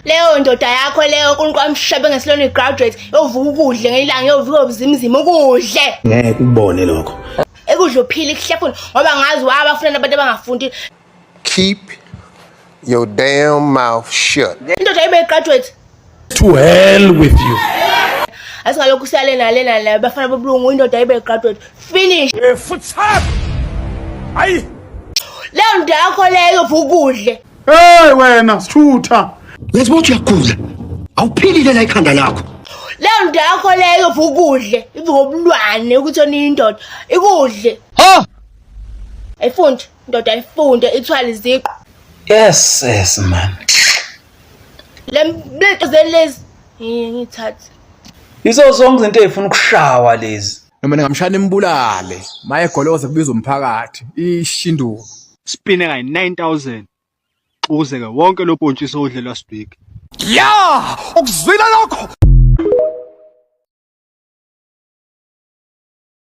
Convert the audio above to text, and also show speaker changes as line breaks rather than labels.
Leyo ndoda yakho leyo uNkulunkulu amshabe ngesilona igraduate yovuka ukudle ngelanga yovuka ubuzimzima ukudle.
Ngeke ukubone lokho.
Ekudla uphile kuhlefuna ngoba ngazi wabafuna abantu abangafundi.
Keep your damn mouth shut.
Indoda ibe graduate.
To hell with you.
Asingalokhu siyale nale nale bafana bobulungu indoda ibe graduate. Finish.
Hey, futsap. Hayi.
Leyo ndoda yakho leyo yovuka ukudle.
Hey wena sithutha.
Uyazi ukuthi uyagula. Awuphilile la ikhanda lakho.
Leyo ndoda yakho leyo yovuka ukudle. Ivuka obulwane ukuthi yona indoda. Ikudle.
Ha!
Ayifundi indoda ayifunde ithwale iziqu.
Yes, yes man.
Le lento zelezi ngiyithathe.
Yizo zonke izinto ezifuna ukushawa lezi.
Noma ningamshaya nimbulale maye goloza kubiza umphakathi ishinduko.
Spine kayi 9000 ukuze ke wonke lo bhontshisi odle last week.
Ya, ukuzwile lokho.